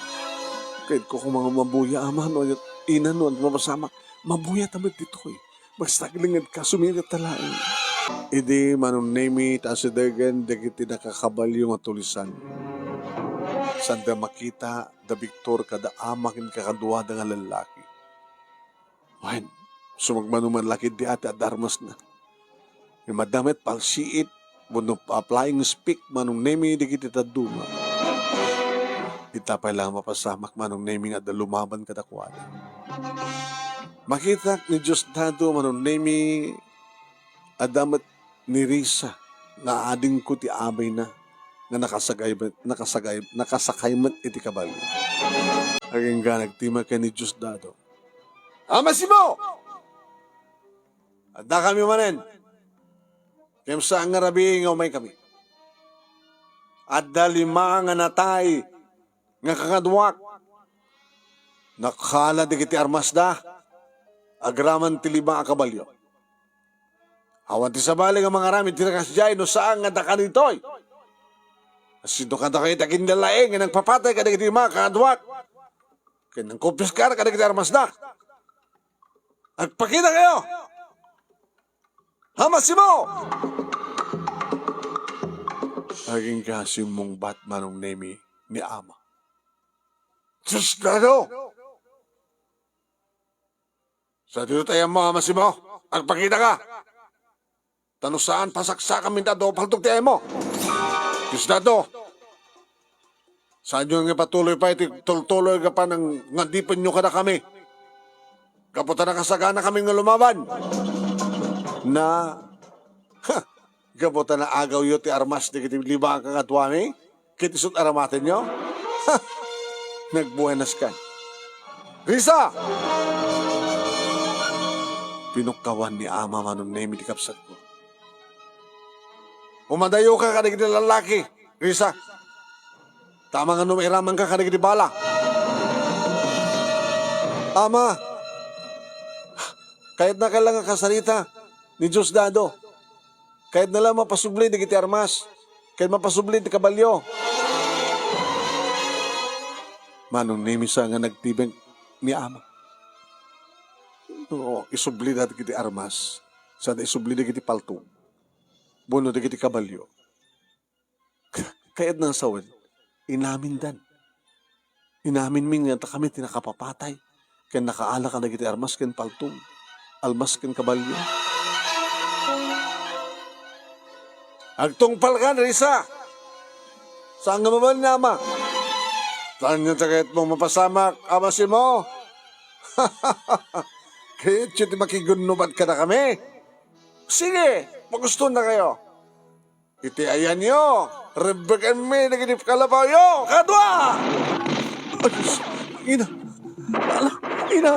Kayatko koma nga mabuya, ama, no, ina, no, mapasamak. Mabuya ta met ditoy. Basta aglenged ka, sumirit ta laeng. Idi, Manong Nemi, ta asidegen dagiti nakakabalio nga tulisan. Sanda makita da Victor kada ama ken kakaduada nga lallaki. Wen, sumagmamano man la ketdi ti adda armasna. Ngem adda met palsiit wenno pa-, flying stick, Manong Nemi, dagiti dadduma. Ita pay la mapasamak, Manong Nemi, nga adda lumaban kadakuada. Makitak ni Diosdado, Manong Nemi, adda met ni Risa nga adingko ti abayna nga nakasagay met, nakasagay, nakasakay met iti kabalio. Agingga nagtima ken ni Diosdado. Amasimo! Addakami manen. Ngem saan nga rabii nga umaykami. Adda lima nga natay nga kakaduak. Nakala dagiti armasda agraman ti lima a kabalio. Awan ti sabali nga mangaramid ti nakasdiay no saan nga daka ditoy. Sino kadakayo ti aginlalaing nga nagpapatay kadagiti lima a kakaduak? Ken nangkumpiskar kadagiti armasda. Agpakitakayo! Amasimo! Agingga simmungbat, Manong Nemi, ni ama. Diosdado! Sa ditoy ti ayammo, Ama Simo? Agpakitaka! Ta no saan, pasaksakam inta, adu a paltog ti ayammo. Diosdado! Saanyo nga ipatuloy pay ti tultuloy gapu nga adipenyo kadakami. Gapu ta nakasaganakami nga lumaban. Na, ha, gapu ta naagawyo ti armas dagiti lima nga kaduami, ket isut' aramatenyo? Ha! Nagbuenaskan. Risa! Pinukkawan ni Ama Manong Nemi ti kabsatko. Umadayoka kadagiti lallaki, Risa. Ta amangan no mairamanka kadagiti bala. Ama, kayatnaka la nga kasarita ni Diosdado. Kayatna la mapasubli dagiti armas, ket mapasubli ti kabalio. Manong Nemi sa nga nagtibeng ni Ama. Oo, isublida dagiti armas, saan a isubli dagiti paltog, wenno dagiti kabalio. Kayatna nga sawen, inamindan. Inaminmi nga dakami ti nakapapatay ken nakaala kadagiti armas ken paltog, almas ken kabalio. Agtungpalkan, Risa! Saan nga mabalin, Ama? Saan nga kayatmo mapasamak, Ama Simo? Kayatyo ti makigunnobat kadakami? Sige, pagustonakayo. Iti ayanyo, rebbekenmi dagiti kalabawyo. Kadua! Ay, Diyos, ina. Ala, ina.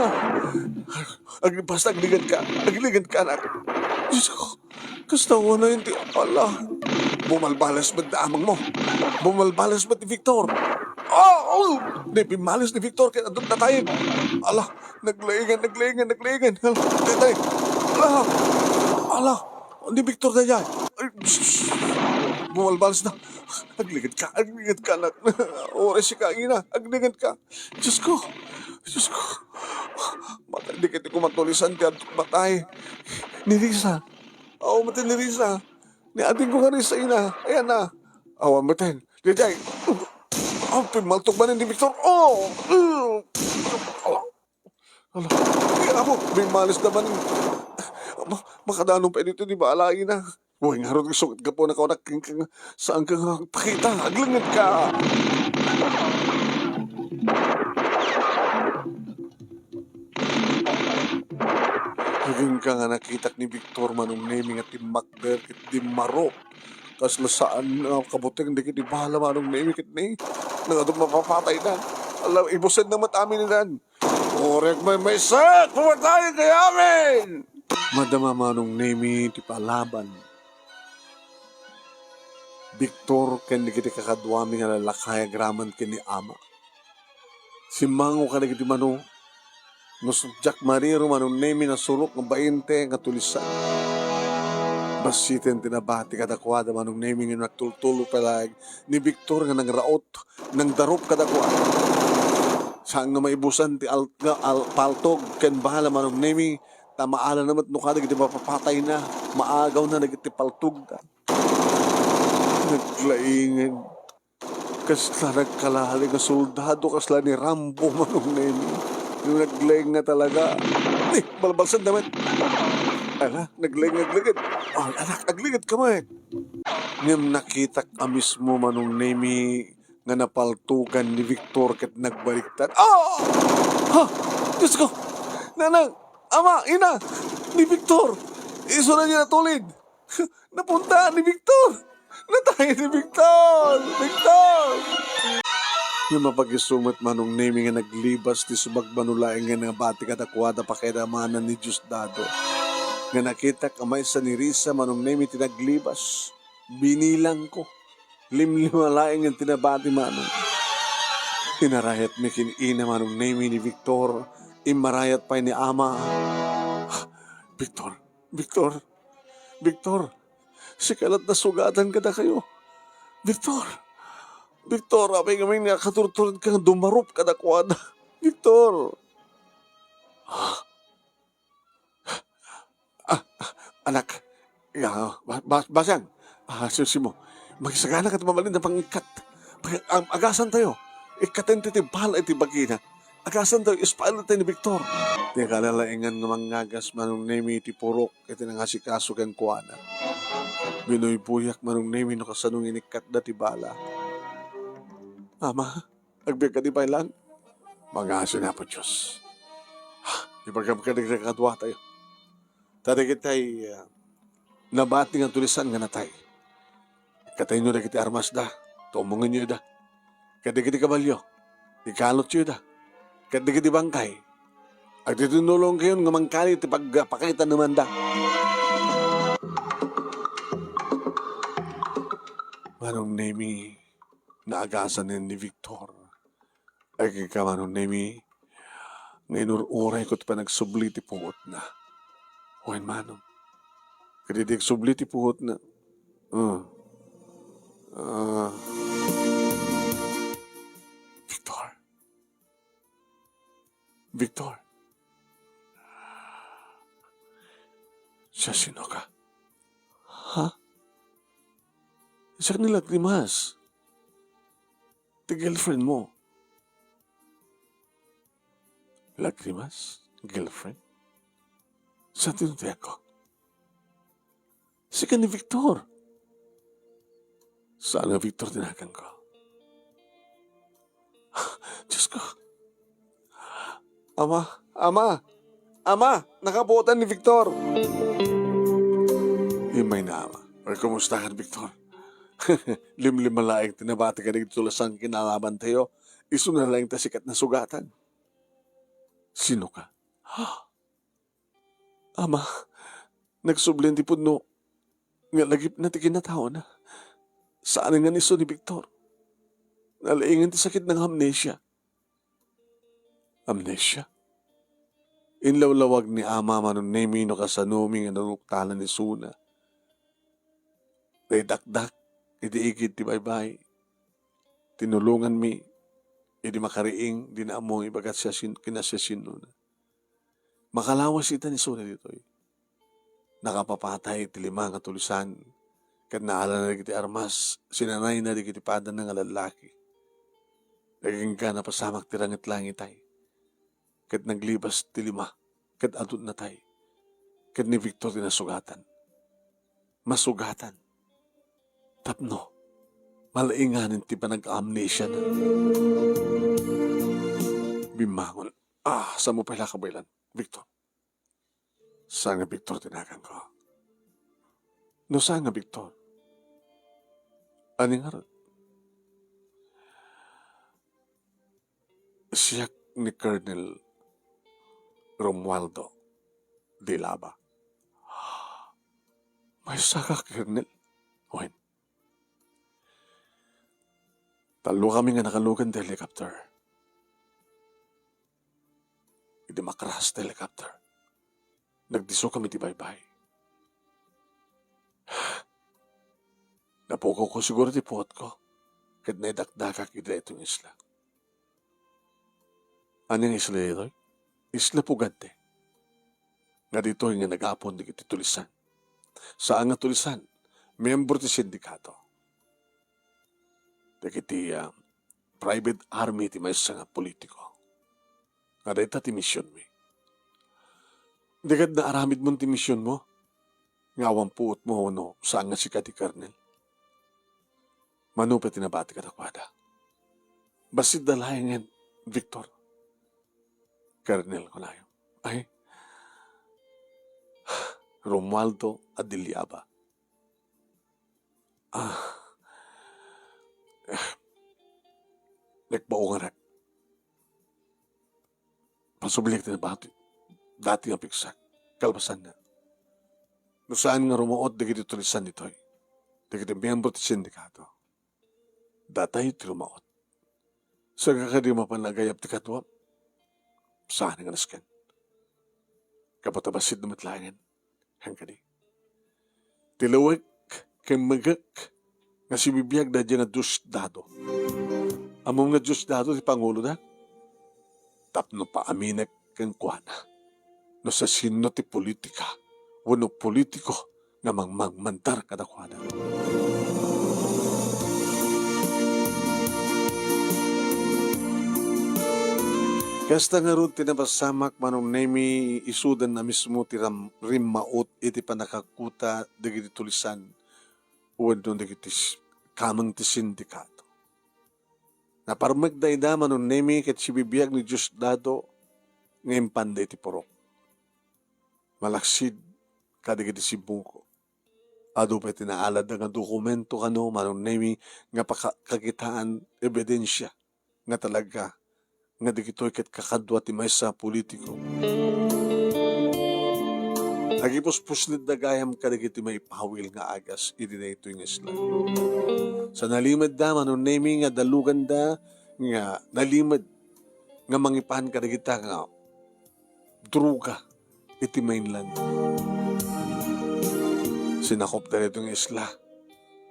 Ag-, basta aglingan ka. Aglingan ka, anak. Diyos ko, kasta wala yung ti-, ala. Bumalbalas met da amang mo. Bumalbalas met ni Victor. Oh, oh! Di pimalas ni Victor kaya adun na tayo. Ala, naglaingan, naglaingan, naglaingan. Ala, di tayo. Ala, ala. Ni Victor daydiay. Ay, sus. Bumalbalas na. Agligad ka, agligad ka, anak. Oras ka, ina. Agligad ka. Diyos ko. Diyos ko. Matay, di kiti ko matulisan ti adto't matay. Ni Risa. Aw, matay ni Risa. Ni ading ko nga Risa, ina. Ayan na. Awan, matay. Daydiay. Aw, pimmaltog man ni Victor. Oh! Ala, ay, apo, may malis naman. Ma-, makadanon pa dito ni bala, ina. Uy, ngarud, sukat ka po na kaunak, saan ka nga pakita? Aglangit ka! Aging ka nga nakitak ni Victor Manong Nemi nga timmakder ket dimmarok. Kasla saan nga kabuteng dagiti bala Manong Nemi ket ni nangadok mapapatay na. Ala, ibusen na met amin inan. Korek, maymayset! Pumatayen kayo amin! Madama Manong Nemi ti palaban. Victor ken dagiti kakaduami nga lalakay agraman ken ni ama. Simmango kadagiti mano, no sadiak mariro Manong Nemi, nasurok nga bainte nga tulisan. Bassiten ti nabati kadakuada Manong Nemi nga nagtultulo pay laeng ni Victor nga nangraot, nangdarup kadakuada. Saan nga maibusan ti al-, nga al-, paltog ken bala Manong Nemi, ta maala na met no kadagiti mapapatayna, maagawna dagiti paltogda. Naglaingen. Kasla nagkalali nga soldado, kasla ni Rambo Manong Nemi. Yung naglaing nga talaga. Ni, balbalsad naman. Ala, naglaing, nagligid. Ay, anak, agligid ka man. Ngem nakitak a mismo Manong Nemi nga napaltugan ni Victor ket nagbaliktad. Ah! Ha! Diyos ko! Nanang! Ama! Ina! Ni Victor! Isu na niya natulid! Napunta ni Victor! Natay ni Victor! Victor! Nga mapag-isu met Manong Nemi nga naglibas ti subagmano laeng nga nabati kadakuada pakairamana ni Diosdado. Nga nakitak a maysa ni Risa Manong Nemi ti naglibas. Binilangko. Limlima laeng ti nabati Manong. Inarayatmi ken ina Manong Nemi ni Victor. Immarayat pay ni ama. Victor, Victor, Victor, sika la't nasugatan kadakayo. Victor, Victor, apay ngamin nga katurtured ka nga dumarup kadakuada. Victor. Ah, ah, ah, anak, ya, ba-, ba-, Basang, ah, si, si mo, magisagana ka ti mabalin a pangikkat. Pag-, am-, agasan tayo. Ikkaten ti bala iti bagina. Agasantayo, ispalda tayo ni Victor. Ti kalalaingan nga mangngagas, Manong Nemi, iti purok iti nangasikaso kenkuana. Binuybuyak, Manong Nemi, no kasano nga inikkatda ti bala. Ama, agbiag kadi pay lang. Mangngaasin, Apo Dios. Ibagam kadagiti kaduatayo. Ta dagitay, ah, nabati nga tulisan nga natay. Ikkatenyo dagiti armasda, tumongenyo ida. Ket dagiti kabalio, ikanotyo ida. Ket dagiti bangkay, agtitinulongkayon nga mangkali ti pagpakaitanamanda. Manong Nemi, naagasan ni Victor. Ay, kay ka, Manong Nemi, nga inur-urayko ti panagsubli ti puotna. Wen, Manong, kadi di agsubli ti puotna. Ah. Ah. Victor. Victor. Siasinoka? Ha? Siak ni Lagrimas. Ti girlfriend mo. Lagrimas? Girlfriend? Saan ti nutayakko? Sika ni Victor. Saan nga Victor ti naganko? Diyos ko. Ama, ama, ama, nakabuotan ni Victor. Immay na, ama. Ay, kumusta ka, Victor? Limlima laeng ti nabati kadagiti tulisan kinalabantayo. Isuna laeng ta sikat nasugatan. Sino ka? Ama, nagsublin ti pudno nga lagipna ti kinataona. Saan nga isu ni Victor. Nalaingan ti sakit nga amnesia. Amnesia? Inlawlawag ni Ama, Manong Nemi, no kasanomi nga naruktalan isuna. Naidakdak iti igid ti baybay. Tinulonganmi idi makariing, dina ammo ibaga ti siasin-, kinasiasinona. Makalawas ita ni Sura ditoy. Nakapapatay ti lima nga tulisan, ket naalana dagiti armas, sinanayna dagiti padana nga lallaki. Agingga napasamak ti rangit langitay, ket naglibas ti lima, ket adu natay, ket ni Victor ti nasugatan. Masugatan. Tapno malainganen ti panag-amnesiana. Bimmangon. Ah, saan mo pay la kabaelan, Victor? Saan nga Victor ti naganko? No saan nga Victor, ania ngarud? Siak ni Colonel Romualdo Dilaba. Maysa ka, Colonel? Wen. Tallo kami nga nakalugan ti helicopter. Idi makras ti helicopter, nagdisso kami ti baybay. Napukawko siguro ti puotko, ket naidakdakak iti daytoy nga isla. Ania nga isla daytoy? Isla Pugante. Nga ditoy nga nagapon dagiti tulisan. Saan nga tulisan, miyembro ti sindikato. Dagiti, ah, private army ti maysa nga politiko. Nga dayta ti misionmi. Di ket naaramidmon ti misionmo? Nga awan puotmo wenno saan nga sika ti Colonel? Mano pay ti nabati kadakuada? Bassit da laengen, Victor. Colonel, kunayo. Ay, Romualdo Adiliaba. Ah. Nagbaonganak. Pasublik ti nabati. Dati nga pigsak. Kalpasanna. No saan nga rumaot dagiti tulisan ditoy. Dagiti miyembro ti sindikato. Datayo ti rumaot. Saan nga kadi mapan agayab ti kaduam? Saan nga nasken? Kapatabasitda met laengen. Haan kadi. Ti lawek ken megek nga sibibiagda diay nga diosdado. Ammom nga diosdado ti panguloda? Tapno paaminek kenkuana no siasino ti politika wenno politiko nga mangmangmandar kadakuada. Kasta ngarud ti napasamak, Manong Nemi, isudan a mismo ti ram-, rimmaut iti pannakakkuta dagiti tulisan wenno dagiti s-, kameng ti sindikato. Naparmekda ida, Manong Nemi, ket sibibiag ni Diosdado nga impanda iti purok. Malaksid kadagiti simmungko. Adu pay ti naaladda nga dokumento kano, Manong Nemi, nga paka-, kakitaan, ebidensia nga talaga nga dagitoy ket kakadua ti maysa a politiko. Agipuspuslitda gayam kadagiti maipawil nga agas idi daytoy nga isla. Sa nalimedda, Manong Nemi, nga daluganda nga nalimed nga mangipan kadagita nga droga iti mainland. Sinakopda daytoy nga isla.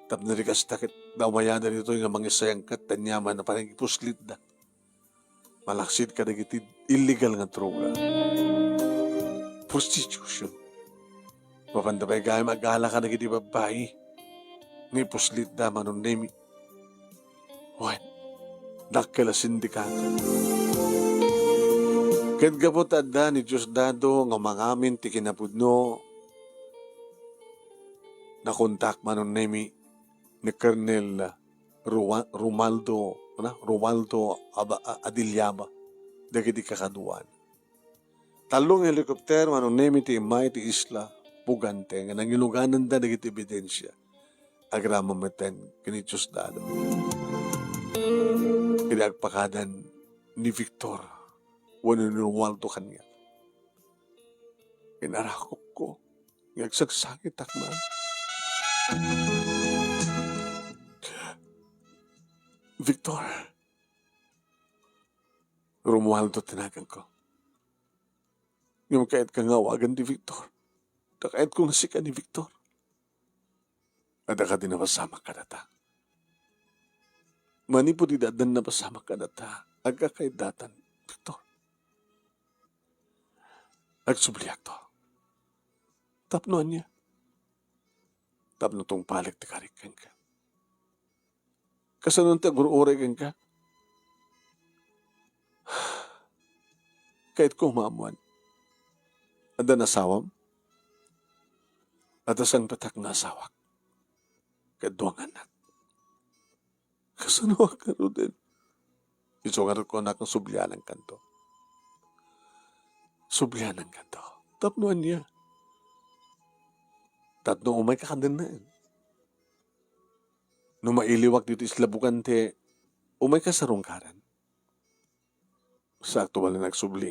Tapno di kasta ket damayada ditoy nga mangisayangkat ti aniaman a panagipuslitda. Malaksid kadagiti illegal nga droga. Prostitution. Mapanda pay gayam agala kadagiti babbai nga ipuslitda, Manong Nemi. Wen, dakkel a sindikato. Ket gapu ta adda ni Diosdado nga mangamin ti kinapudno, nakontak, Manong Nemi, ni Colonel Rua-, Romualdo, na, Romualdo Aba-, A-, Adiliaba dagiti kakaduan. Tallo nga helikopter, Manong Nemi, ti immay ti isla Pugante nga nangilugananda dagiti ebidensia agraman metten ken ni Diosdado. Idi agpakadan ni Victor wenno ni Romualdo kaniak, inarakopko nga agsagsangitak man. Victor, Romualdo ti naganko. Ngem kayatka nga awagan ti Victor. Ta kayatko nga sika ni Victor. Adda kadi napasamak kadata? Manipud idi addan napasamak kadata, agkakaiddatan, Victor. Agsubliakto. Tapno ania? Tapno tungpalek ti karik kenka. Kasano ti agur-uray kenka? Kayatko maammuan. Adda asawam? Adda sangpetak nga asawak. Ket dua nga annak. Kasano a ngaruden? Isu ngarud kunak nga sublianankanto. Sublianankanto. Tapno ania? Tapno umayka kadennaen. No mailiwak ditoy isla Pugante, umayka sarungkaran. Sakto balen agsubli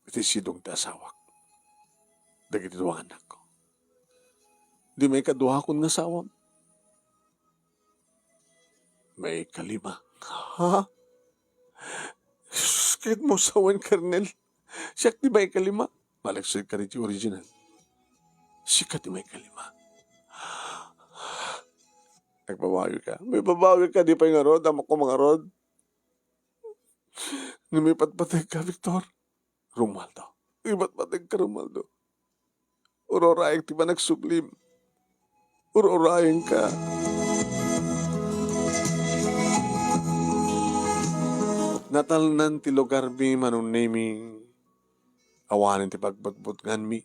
iti sidong ti asawak dagiti dua nga annakko. Di maikaduakon nga asawam? Maikalima. Ha? Sus, kayatmo sawen, Colonel? Siak ti maikalima. Malaksid kadi ti original. Sika ti maikalima. Nagbabawika. Maibabawi ka, di pay ngarud, ammok ko ngarud. Ngem ipatpategka, Victor. Romualdo. Ipatpategka, Romualdo. Ur-uraek ti panagsublim. Ur-uraenka. Natalnan ti lugarmi, Manong Nemi. Awanen ti pagbutbutnganmi.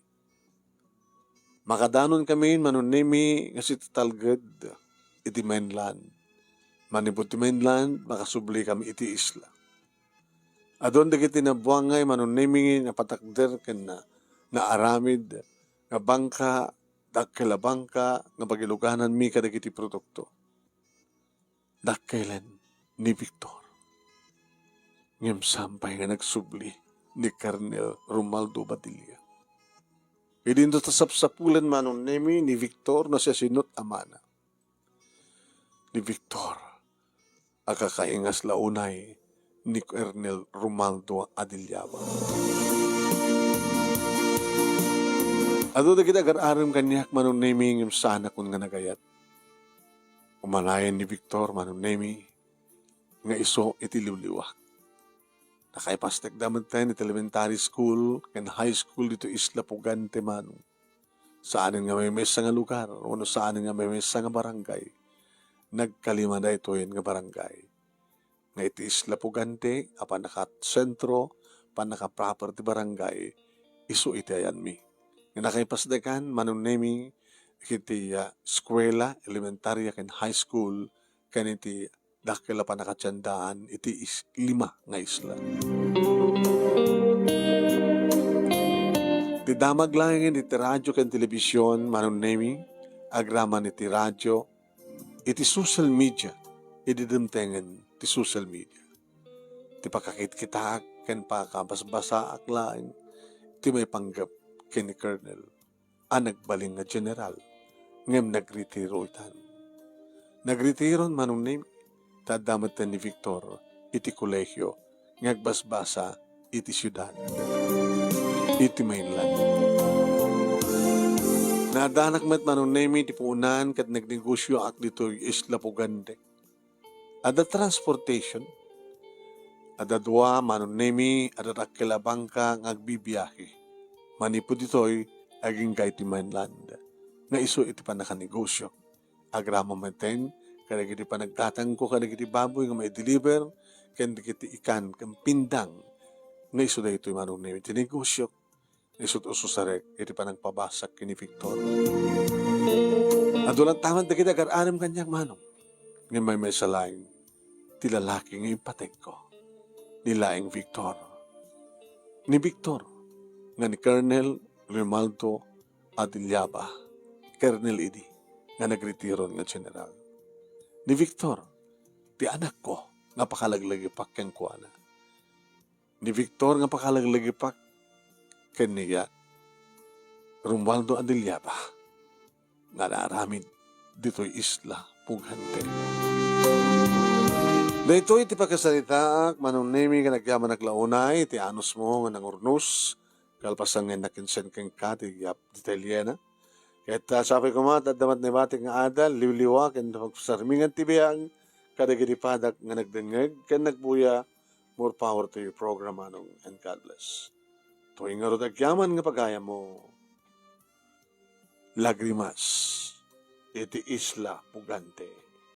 Makadanon kami, Manong Nemi, nga sitatalged iti mainland. Manipud ti mainland, makasubli kami iti isla. Adun dagiti nabuangay, Manong Nemi, napatakder ken na-, naaramid nga bangka, dakkel a bangka nga pagilugananmi kadagiti produkto. Dakkelen ni Victor. Ngem saan pay nga nagsubli ni Colonel Romualdo Badilla. Idinto ta sapsapulen, Manong Nemi, ni Victor no siasino't amana. Ni Victor a kakaingas la unay ni Colonel Romualdo Adiliaba. Adu dagiti agar-arem kaniak, Manong Nemi, ngem saanakon nga nagayat. Umanayen ni Victor, Manong Nemi, nga isu iti liwliwak. Nakaipastekda metten iti elementary school ken high school ditoy Isla Pugante, Manong. Saanen nga maymaysa nga lugar wenno saanen nga maymaysa nga barangay, nagkalima daytoyen nga barangay. Nga iti Isla Pugante a pannakasentro, pannaka-proper ti barangay, isu iti ayanmi. Nga nakaipasdekan, Manong Nemi, iti, ah, eskuela, elementaria ken high school, ken iti dakkel a pannakatiendaan iti is-, lima nga isla. Ti damag laeng iti radio ken telebision, Manong Nemi, agraman iti radio, iti social media, idi dimtengen ti social media. Ti pakakitkitaak ken pakabasbasaak laeng ti maipanggep ken ni Colonel a nagbalin nga general, ngem nagretiro itan. Nagretiron, Manong Nemi, ta adda metten ni Victor iti kolegio nga agbasbasa iti siudad, iti mainland. Naaddanak met, Manong Nemi, ti puonan ket nagnegosioak ditoy Isla Pugante. Adda transportation. Adda dua, Manong Nemi, adda dakkel a bangka nga agbibiahe. Manipud ditoy, agingga iti mainland. Nga isu iti pannakanegosio. Agraman metten kadagiti panaggatangko kadagiti baboy nga maideliver, ken dagiti ikan ken pindang. Nga isu daytoy, Manong Nemi, ti negosio. Isut' ususarek iti panangpabasak ken ni Victor. Adu latta met dagiti agar-anem kaniak, Manong. Ngem maymaysa laeng ti lalaki nga impategko, ni laeng Victor. Ni Victor, nga ni Colonel Romualdo Adiliaba, Colonel idi, nga nagretiron nga general. Ni Victor, ti anakko nga pakalaglagipak kenkuana. Ni Victor nga pakalaglagipak ken ni Romualdo Adiliaba nga naaramid ditoy Isla Pugante. Daytoy ti pakasaritaak, Manong Nemi, ken agyamanak la unay ti anusmo nga nangurnos, kalpasan nga innakinsen kenka ti yap-, detalyena. Ket, ah, sapay koma, ta adda met naibatik nga adal, liwliwa, ken pagsarmingan ti biag, kadagiti padak nga nagdengngeg ken nagbuya. More power to your program, Manong, and God bless. Toy ngarud agyaman nga pagayammo, Lagrimas iti Isla Pugante.